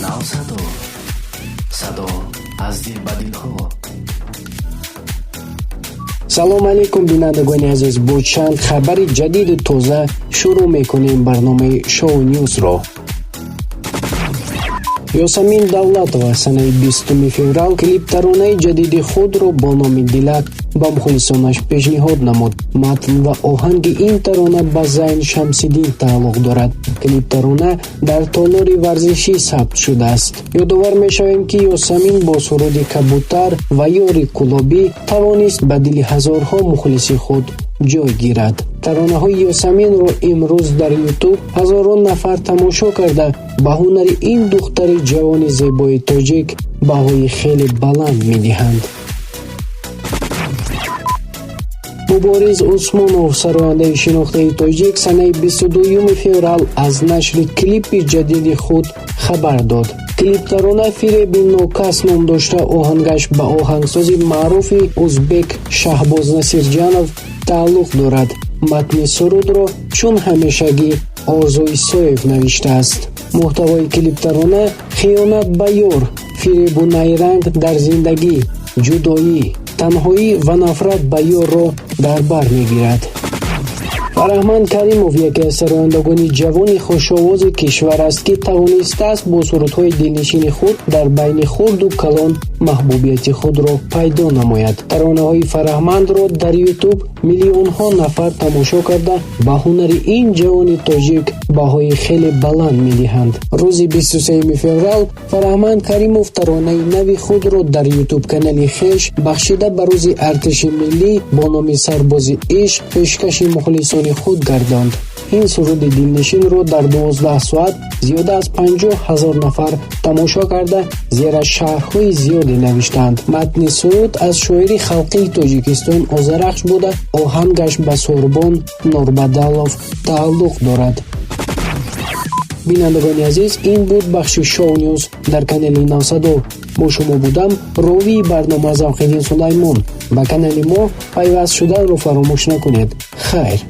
Навсадо, садо аз дил ба дилҳо. Салом алейкум, бинандагони азиз! Бо чанд хабари ҷадиду тоза шурӯъ мекунем барномаи Шоу Ньюсро. Ёсамин Давлатова санаи 20 феврал клип-таронаи ҷадиди худро бо номи «Дилак» ба мухлисонаш пешниҳод намуд. Матн ва оҳанги ин тарона ба Зайн Шамсиддин тааллуқ дорад. Клип-тарона дар толори варзишӣ сабт шудааст. Ёдовар мешавем, ки Ёсамин бо суруди «Кабутар» ва «Ёри кӯлобӣ» тавонист ба дили ҳазорҳо мухлиси худ ҷой гирад. Таронаҳои Ёсаминро имрӯз дар Ютуб ҳазорон нафар тамошо карда, ба ҳунари ин духтари ҷавони зебои тоҷик баҳои хеле баланд медиҳанд. Мубориз Усмонов, сарояндаи шинохтаи тоҷик, санаи 22 феврал аз нашри клипи ҷадиди худ хабар дод. Клиптарона «Фиреби нокас» ном дошта, оҳангаш ба оҳангсози маъруфи узбек Шаҳбоз Насирҷанов тааллуқ дорад. Матни сурудро, чун ҳамешагӣ, Орзу Исоев навиштааст. Муҳтавои клиптарона хиёнат ба ёр, фиребу найранг дар зиндагӣ, ҷудоӣ, танҳоӣ ва нафрат ба ёрро дар бар мегирад. Фараҳманд Каримов яке аз сарояндагони ҷавони хушовози кишвар аст, ки тавонистааст бо сурудҳои дилнишини худ дар байни хурду калон маҳбубияти худро пайдо намояд. Таронаҳои Фараҳмандро дар Ютуб миллионҳо нафар тамошо карда, ба ҳунари ин ҷавони тоҷик баҳои хеле баланд медиҳанд. Рӯзи 23 феврал Фараҳманд Каримов таронаи нави худро дар Ютуб канали хеш, бахшида ба Рӯзи артиши миллӣ, бо номи «Сарбози ишқ» пешкаши мухлисони худ гардонд. Ин суруди дилнишинро дар 12 соат зиёда аз 50 000 нафар тамошо карда, зераш шарҳҳои зиёде навиштаанд. Матни суруд аз шоири халқии Тоҷикистон Озарахш буда, оҳангаш ба Сурбон Норбадалов тааллуқ дорад. Бинандагони азиз, ин буд бахши Шоу Ньюс дар канали Навсадо. Бо шумо будам, ровии барнома Завқиддин Сулаймон. Ба канали мо пайваст шуданро фаромӯш накунед. Хайр.